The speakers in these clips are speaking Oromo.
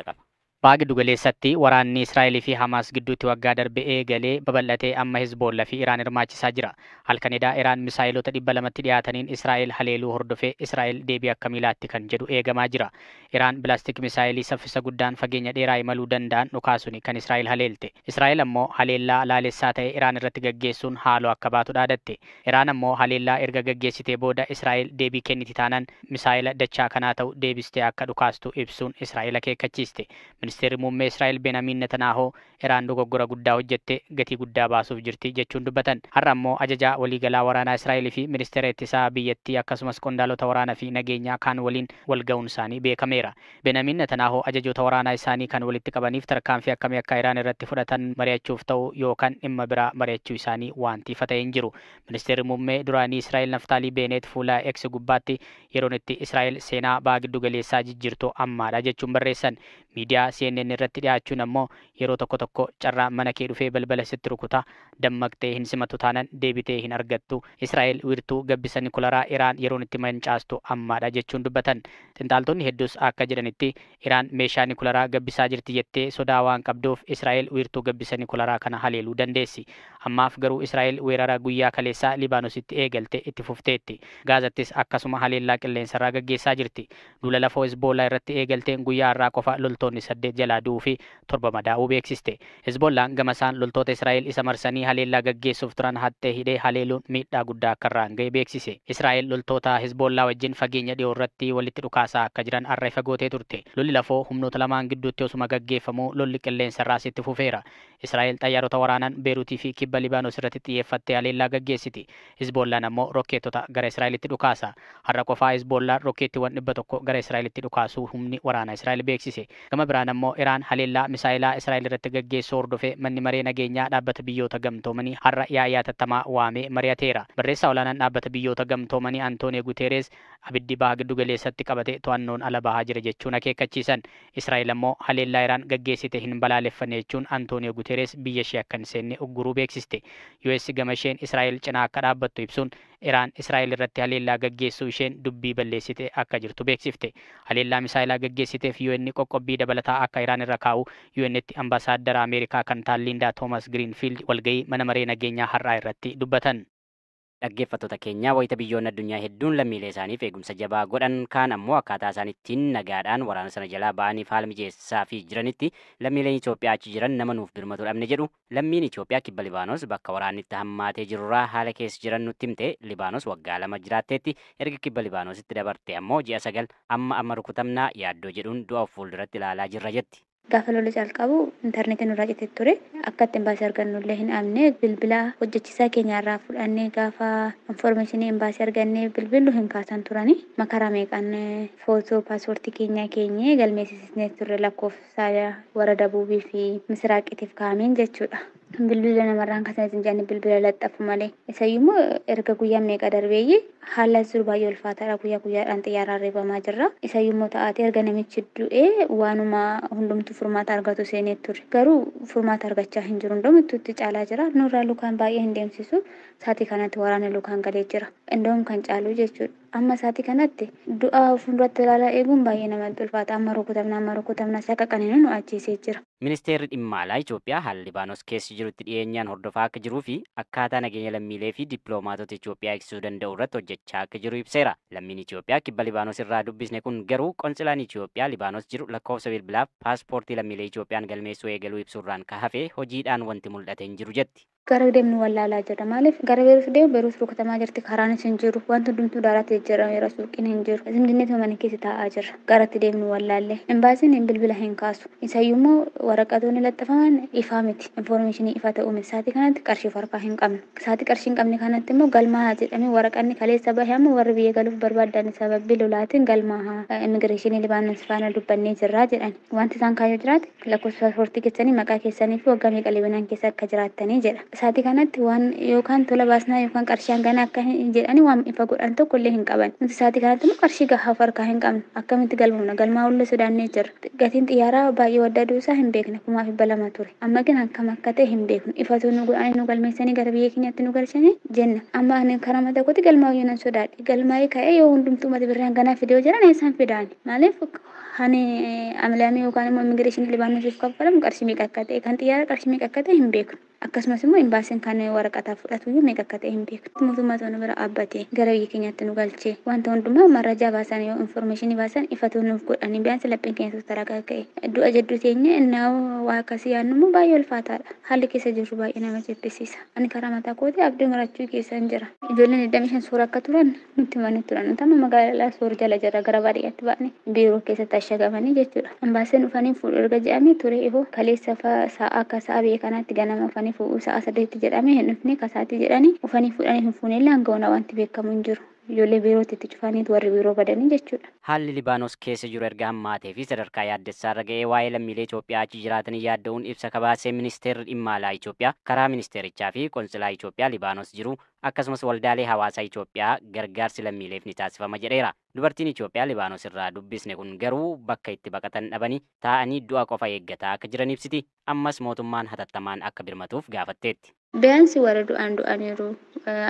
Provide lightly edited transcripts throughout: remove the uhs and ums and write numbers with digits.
Qaba. Baha giddugaleessatti waraanni Israa'elii fi Hamaas gidduutti waggaa darbe eegalee babal'atee amma Hezbollaa fi Iraan hirmaachisaa jira. Halkan edaa Iraan misaa'ilota 200tti dhiyaataniin Israa'el haleeluu hordofee Israa'el deebii akkamii laatti kan jedhu eegamaa jira. Iraan ballistic misaa'ilii saffisa guddaan fageenya dheeraa imaluu danda'an dhukaasuun kan Israa'el haleelte. Israa'el ammoo haleellaa laalessaa ta'e Iraan irratti gaggeessuun haaloo akka baatu dhaadatte. Iraan ammoo haleellaa erga gaggeessitee booda Israa'el deebii kenniti taanaan misaa'ila dachaa kanaa ta'u deebistee akka dhukaastu ibsuun Israa'el akeekkachiiste. Ministeerri muummee Israa'el Benaamin Netanaahoo Iraan dogoggora guddaa hojjette, gatii guddaa baasuuf jirti jechuun dubbatan. Har'a ammoo ajajaa waliigalaa waraanaa Israa'el fi ministeera ittisaa biyyattii akkasumas qondaalota waraanaa fi nageenyaa kaan waliin wal ga'uun isaanii beekameera. Benaamin Netanaahoo ajajoota waraanaa isaanii kan walitti qabaniif tarkaanfii akkamii akka Iraan irratti fudhatan mari'achuuf ta'u yookaan dhimma biraa mari'achuu isaanii wanti ifa ta'e hin jiru. Ministeerri muummee duraanii Israa'el Naftaalii Beeneet fuula X gubbaatti yeroon itti Israa'el seenaa baha giddugaleessaa jijjiirtu ammaadha jechuun barreessan. Miidiyaa CNN irratti dhiyaachuun ammoo yeroo tokko tokko carraa mana kee dhufee balbala sitti rukuta, dammaqxee hin simatu taanaan deebitee hin argattu. Israa'el wiirtuu gabbisa nikularaa Iraan yeroon itti mancaastu ammaadha jechuun dubbatan. Xinxaaltonni hedduus akka jedhanitti Iraan meeshaa nikularaa gabbisaa jirti jettee sodaa waan qabduuf Israa'el wiirtuu gabbisa nikularaa kana haleeluu dandeessi. Ammaaf garuu Israa'el weerara guyyaa kaleessaa Libaanositti eegalte itti fufteetti. Gaazattis akkasuma haleellaa qilleensarraa gaggeessaa jirti. Duula lafoo Hezbollaa irratti eegalteen guyyaa har'aa qofa loltoonni 8 jalaa du'uu fi 7 madaa'uu beeksiste. Hezbollaan gama isaan loltoota Israa'el isa marsanii haleellaa gaggeessuuf turan hattee hidhee haleeluun miidhaa guddaa akka irraan ga'e beeksise. Israa'el loltoota Hezbollaa wajjin fageenya dhiyoo irratti walitti dhukaasaa akka jiran har'a ifa gootee turte. Lolli lafoo humnoota lamaan gidduutti osuma gaggeeffamuu lolli qilleensarraas itti fufeera. Israa'el xayyaarota waraanaan Beeruutii fi kibba Libaanos irratti xiyyeeffattee haleellaa gaggeessiti. Hezbollaan ammoo rokkeettota gara Israa'elitti dhukaasa. Har'a qofaa Hezbollaan rokkeettiiwwan 100 gara Israa'elitti dhukaasuu humni waraanaa Israa'el beeksise. Gama biraan ammoo Iraan haleellaa misaa'ilaa Israa'el irratti gaggeessuu hordofee manni maree nageenyaa dhaabbata biyyoota gamtoomanii har'a yaa'ii hatattamaa waamee mari'ateera. Barreessaa olaanaan dhaabbata biyyoota gamtoomanii Antooniyo Guteeres abiddi baha giddugaleessatti qabate to'annoon ala bahaa jira jechuun akeekkachiisan. Israa'el ammoo haleellaa Iraan gaggeessite hin balaaleffanne jechuun Antooniyo Guteeres biyya ishee akka hin seenne ugguruu beeksiste. US gama isheen Israa'el cinaa akka dhaabbattu ibsuun Iraan Israa'el irratti haleellaa gaggeessuu isheen dubbii balleessite akka jirtu beeksifte. Haleellaa misaa'ilaa gaggeessiteef UN qoqqobbii dabalataa akka Iraan irra kaa'u UN'tti ambaasaadara Ameerikaa kan ta'an Liindaa Toomas Giriinfiild walga'ii mana maree nageenyaa har'aa irratti dubbatan. Dhaggeeffattoota keenyaa, wayita biyyoonni addunyaa hedduun lammiilee isaaniif eegumsa jabaa godhan, kaan ammoo akkaataa isaan ittiin nagaadhaan waraana sana jalaa ba'aniif haala mijeessaa fi jiranitti, lammiileen Itoophiyaa achi jiran nama nuuf birmatu dhabne jedhu. Lammiin Itoophiyaa kibba Libaanos bakka waraanni itti hammaatee jirurraa haala keessa jiran nutti himte. Libaanos waggaa 2 jiraatteetti, erga kibba Libaanositti dabarte ammoo ji'a 9. Amma amma rukutamnaa yaaddoo jedhuun du'a of fuulduratti ilaalaa jirra jetti. Gaafa lolli calqabu intarneetiin nurraa citee ture. Akka itti imbaasii argannu illee hin dhabne. Bilbila hojjechiisaa keenya irraa fudhannee gaafa information imbaasii argannee bilbillu hin kaasan turani. Makaraa meeqaan footoo paaspoortii keenyaa keenyee galmeessisnee turre, lakkoofsa warra dabuubii fi misiraaqitiif kaa'ameen jechuudha. Bilbila namarraan kaasan hin jedhani, bilbila laxxafu malee. Isayyuu immoo erga guyyaa meeqa darbeeyyi haala jiru baay'ee ulfaataadha. Guyyaa guyyaadhaan xiyyaaraan reebamaa jirra. Isayyuu immoo ta'aatee erga namichi du'ee waanuma hundumtuu furmaata argatu seenee ture. Garuu furmaata argachaa hin jiru. Hundumtuu itti caalaa jira. Nurraa lukaan baay'ee hin deemsisu. Saatii kanatti waraanni lukaan galee jira. Indoom kan caalu jechuudha. Amma saatii kanatti du'a fuulduratti ilaalaa eeguun baay'ee namatti ulfaata. Amma rukutamna, amma rukutamna, saqaqanii nu ajjeesee jira. Ministeerri dhimma alaa Itoophiyaa haala Libaanos keessa jirutti dhiyeenyaan hordofaa akka jiruu fi akkaataa nageenya lammiilee fi dippiloomaatota Itoophiyaa eegsisuu danda'u irratti hojjechaa akka jiru ibseera. Lammiin Itoophiyaa kibba Libaanos irraa dubbisne kun garuu qontsilaan Itoophiyaa Libaanos jiru lakkoofsa bilbilaaf paaspoortii lammiilee Itoophiyaan galmeessuu eegaluu ibsuurraan ka hafe hojiidhaan wanti mul'ate hin jiru jetti. Gara deemnu wallaalaa jirra. Maaliif gara Beeruut deemu, Beeruut rukutamaa jirti, karaanis hin jiru, wanti hundumtuu daaraatti jijjiirameera, suuqiin hin jiru. Isin mana keessa taa'aa jirra. Garatti deemnu wallaallee. Imbaasiin bilbila hin kaasu. Isayyuu immoo waraqatoonni laxafaman ifaa miti. Information ifa ta'uu miti. Saatii kanatti qarshii of harkaa hin qabnu. Saatii qarshii hin qabne kanatti immoo galmaa jedhamee waraqanni kaleessa bahe, amma warri biyya galuuf barbaadan sababii lolaatiin galmaa immigireeshinii Libaanos faana dubbannee jirra jedhan. Wanti isaan kaayyoo jiraate lakkoofsa paaspoortii keessanii, maqaa keessanii fi waggaa meeqa Libanaan keessa akka jiraattanii jedha. Sa'aatii kanatti waan yookaan tola baasnaa yookaan qarshii hangana akka jedhanii waan ifa godhan tokko illee hin qaban. Nuti sa'aatii kanatti immoo qarshii gahaa of harkaa hin qabnu. Akkamitti galmoofna? Galmaa'ullee sodaannee jirra. Gatiin xiyyaaraa baay'ee waddaduu isaa hin beekne 2,200 ture. Amma ግን akkam akka ta'e hin beeknu. Ifatu nu godhanii nu galmeessanii gara biyya keenyaatti nu galchanii jenna. Amma ani karaa mataa kootti galmaa'uu nan sodaadhe. Galmaa'ee ka'ee yoo hundumtuu mata birree hanganaa fidee jiran eessaan fidaani? Maaliif hani amlaamii yookaan immoo immigireeshinii Libaanoosiif kaffalamu qarshii meeqa akka ta'e kan xiyyaara qarshii meeqa akka ta'e hin beeknu. Akkasumas immoo imbaasiin kan waraqataa fudhatu iyyuu meeqa akka ta'e hin beeknu. Mootummaa nu bira dhaabbatee gara biyya keenyaatti nu galchee wanta hundumaa marrajaa baasan yoo infoormeeshinii baasan ifatu nuuf godhanii biyyaansi lapheen keenya tokko ka'e. Du'a jidduu teenya innaa waa akkasii yaadnu immoo baay'ee ulfaataadha. Haalli keessa jirru baay'ee nama jibbisiisa. Ani karaa mataa kootii abdii murachuu keessa hin jira. Ijoolleen 25 suura akka turan nutti himanii turan. Nuti amma magaalaa suura jala jira gara baadiyyaatti ba'anii biiroo keessatti ashagamanii jechuudha. Imbaasiin dhufanii fuudhu erga jedhamee ture ifoo kaleessa sa'a akka sa'a biyya kanaatti ganama dhufanii fuudhu sa'a 8 jedhamee hin dhufne kasaatti jedhanii dhufanii fuudhanii hin fuunellee hanga onaa wanti beekamu hin jiru. Ijoollee biirootti itti cufaniitu warri biiroo badanii jechuudha. Haalli Libaanos keessa jiru erga hammaatee fi sadarkaa yaaddessaa irra ga'ee waa'ee lammiilee Itoophiyaa achi jiraatanii yaadda'uun ibsa kabaasee ministeerri dhimma alaa Itoophiyaa karaa ministeerichaa fi qonsilaa Itoophiyaa Libaanos jiru akkasumas waldaalee hawaasaa Itoophiyaa gargaarsi lammiileef ni taasifama jedheera. Dubartiin Itoophiyaa Libaanos irraa dubbisne kun garuu bakka itti baqatan dhabanii taa'anii du'a qofa eeggataa akka jiran ibsiti. Ammas mootummaan hatattamaan akka birmatuuf gaafatteetti. Biyyaansi warra du'an du'aniiru.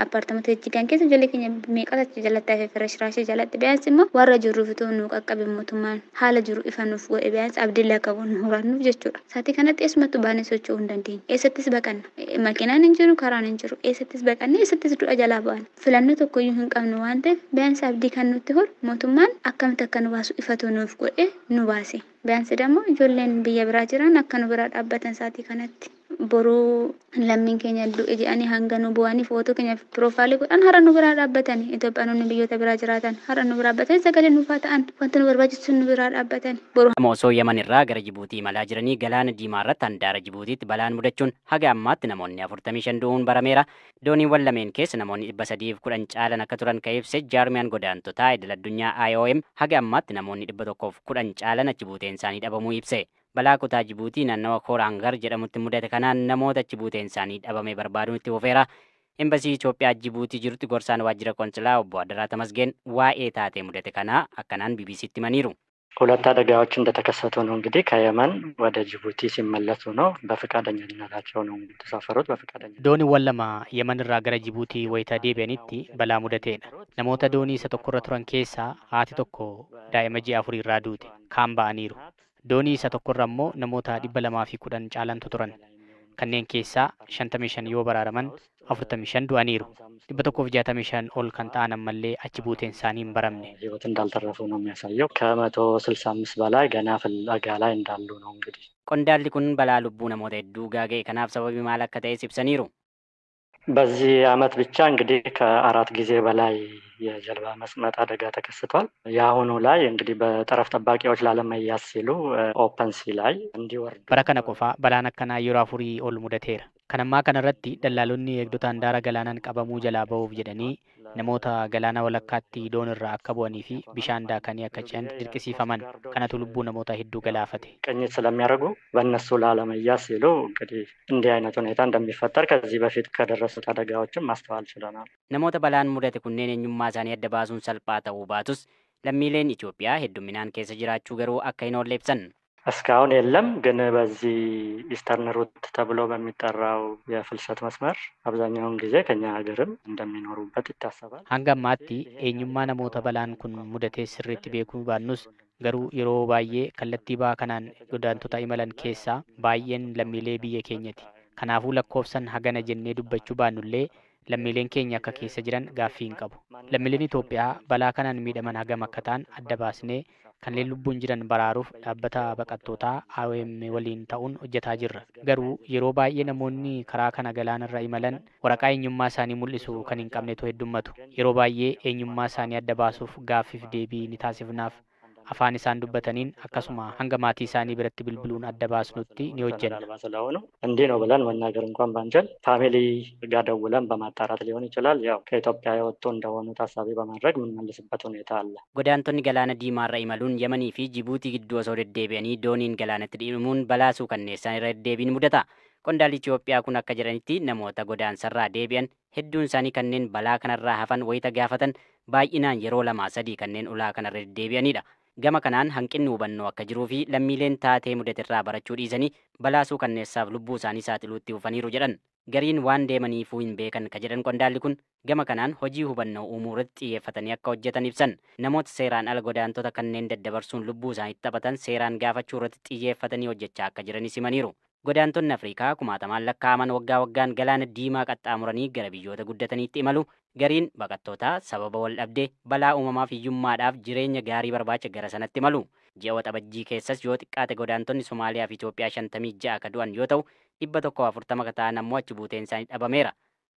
Appaartamoota jijjigan keessa ijoollee keenya meeqatu achi jalatti hafe firashiraashii jalatti. Biyyaansi immoo warra jirruuf itoo nu qaqqabe mootummaan haala jiru ifa nuuf godhe biyyaansi abdiillaa qabu nu horannuuf jechuudha. Sa'aatii kanatti eessumattuu baanee socho'uu hin dandeenye. Eessattis baqanna? Makiinaan hin jiru, karaan hin jiru. Eessattis baqanne, eessattis du'a jalaa ba'an. Filannoo tokkoyyuu hin qabnu waan ta'eef biyyaansi abdii kan nutti horu mootummaan akkamitti akka nu baasu ifatu nuuf godhe nu baase. Biyyaansi immoo ijoolleen biyya biraa jiran akka nu biraa dhaabbatan sa'aatii kanatti. Boruu lammiin keenya du'e jedhanii hanga nu bu'anii footoo keenya piroofaayilii godhan har'a nu biraa dhaabbatanii Itoophiyaanonni biyyoota biraa jiraatan har'a nu biraa dhaabbatanii sagalee nuuf haa ta'an wanta nu barbaachisu nu biraa dhaabbatanii. Osoo Yaman irraa gara Jibuutii imalaa jiranii galaana Diimaa irratti handaara Jibuutiitti balaan mudachuun haga ammaatti namoonni 45 du'uun barameera. Dooniiwwan lameen keessa namoonni 310 caalan akka turan kan ibse jaarmiyaan godaantotaa idil addunyaa IOM haga ammaatti namoonni 110 caalan achi buuteen isaanii dhabamuu ibse. Balaa kutaa Jibuutii naannawa Koraangar jedhamutti mudate kanaan namoota achi buuteen isaanii dhabame barbaaduun itti fufeera. Embasii Itoophiyaa Jibuutii jirutti gorsaan waajjira konsilaa obbo Adaraa Tamasgeen waa'ee taatee mudate kanaa akkanaan BBCtti himaniiru. ሁለት አደጋዎች እንደተከሰቱ ነው እንግዲህ ከየመን ወደ ጅቡቲ ሲመለሱ ነው። በፈቃደኝነታቸው ነው የተሳፈሩት። በፈቃደኛ Dooniiwwan lama Yemen irraa gara Jibuutii wayita deebi'anitti balaa mudateedha. Namoota doonii isa tokkorra turan keessaa haati tokko daa'ima ji'a 4 irraa duute kaan ba'aniiru. Doonii isa tokkorra immoo namoota 210 caalantu turan. Kanneen keessaa 55 yoo baraaraman 45 du'aniiru. 165 ol kan ta'an ammallee achi buuteen isaanii hin baramne. ህይወት እንዳልተረፉ ነው የሚያሳየው። ከ165 በላይ ገና ፍለጋ ላይ እንዳሉ ነው እንግዲህ። Qondaalli kun balaa lubbuu namoota hedduu gaaga'e kanaaf sababii maal akka ta'es ibsaniiru. በዚህ አመት ብቻ እንግዲህ ከ4 ጊዜ በላይ የጀልባ መስመጥ አደጋ ተከስቷል። የአሁኑ ላይ እንግዲህ በጠረፍ ጠባቂዎች ላለመያዝ ሲሉ ኦፐን ሲ ላይ እንዲወርዱ Bara kana qofaa balaan akkanaa yeroo 4 ol mudateera. Kan ammaa kanarratti dallaalonni eegdota handaara galaanaan qabamuu jalaa ba'uuf jedhanii namoota galaana walakkaatti doon irraa akka bu'anii fi bishaan daakanii akka ce'an dirqisiifaman. Kanatu lubbuu namoota hedduu galaafate. ቅኝት ስለሚያደርጉ በእነሱ ላለመያዝ ሲሉ እንግዲህ እንዲህ አይነት ሁኔታ እንደሚፈጠር ከዚህ በፊት ከደረሱት አደጋዎችም ማስተዋል ችለናል። Namoota balaan mudate kunneen eenyummaa isaanii adda baasuun salphaa ta'uu baatus lammiileen Itoophiyaa hedduminaan keessa jiraachuu garuu akka hin oolle ibsan. እስካሁን የለም። ግን በዚህ ኢስተርን ሩት ተብሎ በሚጠራው የፍልሰት መስመር አብዛኛውን ጊዜ ከኛ ሀገርም እንደሚኖሩበት ይታሰባል። Hanga ammaatti eenyummaa namoota balaan kun mudatee sirriitti beekuu baannus garuu yeroo baay'ee kallattii baha kanaan godaantota imalan keessaa baay'een lammiilee biyya keenyati. Kanaafuu lakkoofsan hagana jennee dubbachuu baannullee lammiileen keenya akka keessa jiran gaaffii hin qabu. Lammiileen Itoophiyaa balaa kanaan miidhaman hagam akka ta'an adda baasnee kanneen lubbuun jiran baraaruuf dhaabbata baqattootaa IOM waliin ta'uun hojjetaa jirra. Garuu yeroo baay'ee namoonni karaa kana galaanarra imalan waraqaa eenyummaa isaanii mul'isu kan hin qabnetu heddummatu. Yeroo baay'ee eenyummaa isaanii adda baasuuf gaaffiif deebii ni taasifnaaf. Afaan isaan dubbataniin akkasuma hanga maatii isaanii biratti bilbiluun adda baasnutti ni hojjenna. አልባ ስለሆኑ እንዲህ ነው ብለን መናገር እንኳን ባንችል ፋሚሊ ጋር ደውለን በማጣራት ሊሆን ይችላል። ያው ከኢትዮጵያ የወጡ እንደሆኑ ታሳቢ በማድረግ የምንመልስበት ሁኔታ አለ። Godaantonni galaana Diimaarra imaluun Yemanii fi Jibuutii gidduu osoo deddeebi'anii dooniin galaanatti dhiibamuun balaa suukanneessaan irra deddeebiin mudata. Qondaalli Itoophiyaa kun akka jedhanitti namoota godaansarraa deebi'an hedduun isaanii kanneen balaa kanarraa hafan wayita gaafatan baay'inaan yeroo lamaa sadii kanneen ulaa kanarra deddeebi'anidha. Gama kanaan hanqinni hubannoo akka jiruu fi lammiileen taatee mudaterraa barachuu dhiisanii balaa suukanneessaaf lubbuu isaanii saaxiluutti dhufaniiru jedhan. Gariin waan deemaniifuu hin beekan ka jedhan qondaalli kun gama kanaan hojii hubannoo uumuu irratti xiyyeeffatanii akka hojjetan ibsan. Namoota seeraan ala godaantota kanneen daddabarsuun lubbuu isaaniitti taphatan seeraan gaafachuu irratti xiyyeeffatanii hojjechaa akka jiranis himaniiru. Godaantonni Afrikaa kumaatamaan lakkaa'aman waggaa waggaan galaana diimaa qaxxaamuranii gara biyyoota guddataniitti imalu. Gariin baqattootaa sababa wal dhabdee balaa uumamaaf hiyyummaadhaaf jireenya gaarii barbaacha gara sanatti imalu. Ji'a Waxabajjii keessas yoo xiqqaate godaantonni Somaaliyaa fi Itoophiyaa 56 ka du'an yoo ta'u 140 ka ta'an ammoo achi buuteen isaanii dhabameera.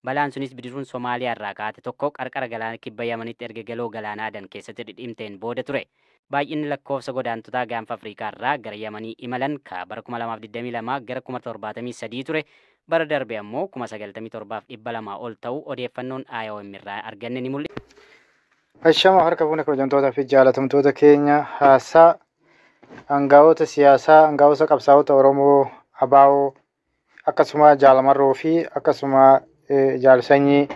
Balaan sunis bidiruun Somaaliyaa irraa kaate tokko qarqara galaana kibba Yamanitti erga galoo galaanaa Adan keessatti dhidhimteen booda ture. Baay'inni lakkoofsa godaantotaa gaanfa Afrikaa irraa gara Yamanii imalan ka bara 2022 gara 73,000 ture. Bara darbe ammoo 97,200 ol ta'uu odeeffannoon IOM irraa arganne ni mul'isa. Ashama harka fuuna kabajamtootaa fi jaalatamtoota keenya haasaa aangaa'ota siyaasaa, aangaa'ota qabsaa'ota Oromoo, ABO, akkasuma jaalamarroo fi akkasuma jaalsanyii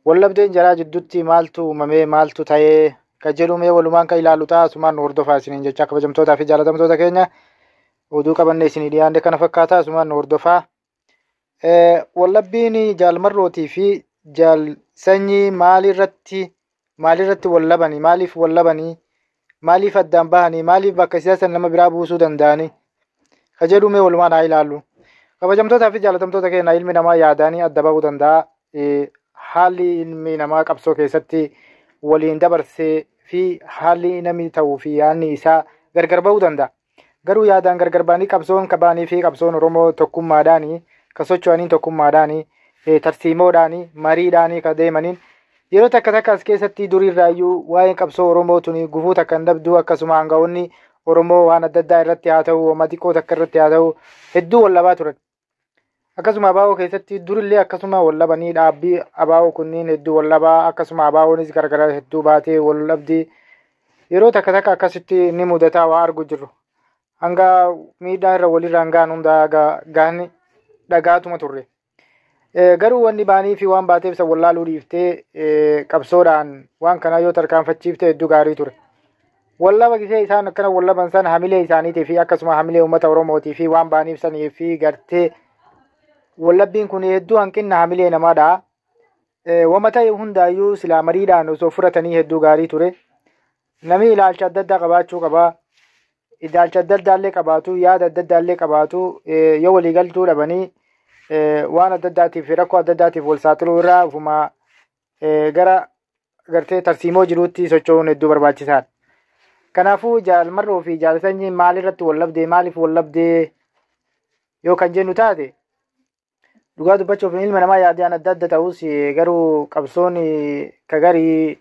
wallabdeen jaraa jidduutti maaltu uumamee maaltu ta'ee ka jedhumee walumaan kan ilaalu ta'a asumaan nu hordofaa isiniin jecha kabajamtootaa fi jaalatamtoota keenya oduu qabanne isinii dhiyaanne kana fakkaata asumaan nu hordofaa. Wallabbiin jaalmarrootii fi jaalsanyii maalirratti wallabanii maaliif wallabanii maaliif addaan bahanii maaliif bakka siyaasan nama biraa buusuu danda'anii ka jedhumee walumaan haa ilaallu. Kabajamtootaa fi jaalatamtoota keenya ilmi namaa yaadanii adda bahuu danda'a. Haalli ilmi namaa qabsoo keessatti waliin dabarsee fi haalli namni ta'uu fi yaadni isaa gargar bahuu danda'a. Garuu yaadaan gargar bahanii qabsoon kabaanii fi qabsoon Oromoo tokkummaadhaanii ka socho'aniin tokkummaadhaanii tarsiimoodhaanii mariidhaanii ka deemaniin yeroo takka takka as keessatti duriirraayyuu waa'een qabsoo Oromoo tuni gufuu takka hin dhabdu akkasuma aangaa'onni Oromoo waan adda addaa irratti haa ta'u waan xiqqoo takka irratti haa ta'u hedduu wallabaa turan. Akkasuma ABO keessatti durillee akkasuma wallabanii dhaabbii ABO kunniin hedduu wallabaa akkasuma ABOnis gargar hedduu baatee wallabdii yeroo takka takka akkasitti ni mudataa waa argu jirru. Hanga miidhaa irra walirraan gahan hundaa gahan dhagaatuma turre. Garuu wanni baanii fi waan baateef san wallaaluu dhiiftee qabsoodhaan waan kana yoo tarkaanfachiifte hedduu gaarii ture. Wallaba gisee isaan akkana wallaban san hamilee isaaniitii fi akkasuma hamilee uummata Oromootii fi waan baaniif sanii fi gartee wallabbiin kun hedduu hanqinna hamilee namaadha. Wama ta'e hundaayyuu silaa mariidhaan osoo furatanii hedduu gaarii ture. Namni ilaalcha adda addaa qabaachuu qaba. Ilaalcha adda addaallee qabaatu, yaada adda addaallee qabaatu yoo waliigaltuu dhabanii waan adda addaatiif rakkoo adda addaatiif wal saaxiluu irraa ofuma gara gartee tarsiimoo jiruutti socho'uun hedduu barbaachisaadha. Kanaafuu jaalmarroo fi jaalsanyii maalirratti wallabdee maaliif wallabdee yoo kan jennu taate dhugaa dubbachuuf ilma namaa yaadaan adda adda ta'us garuu qabsoon ka garii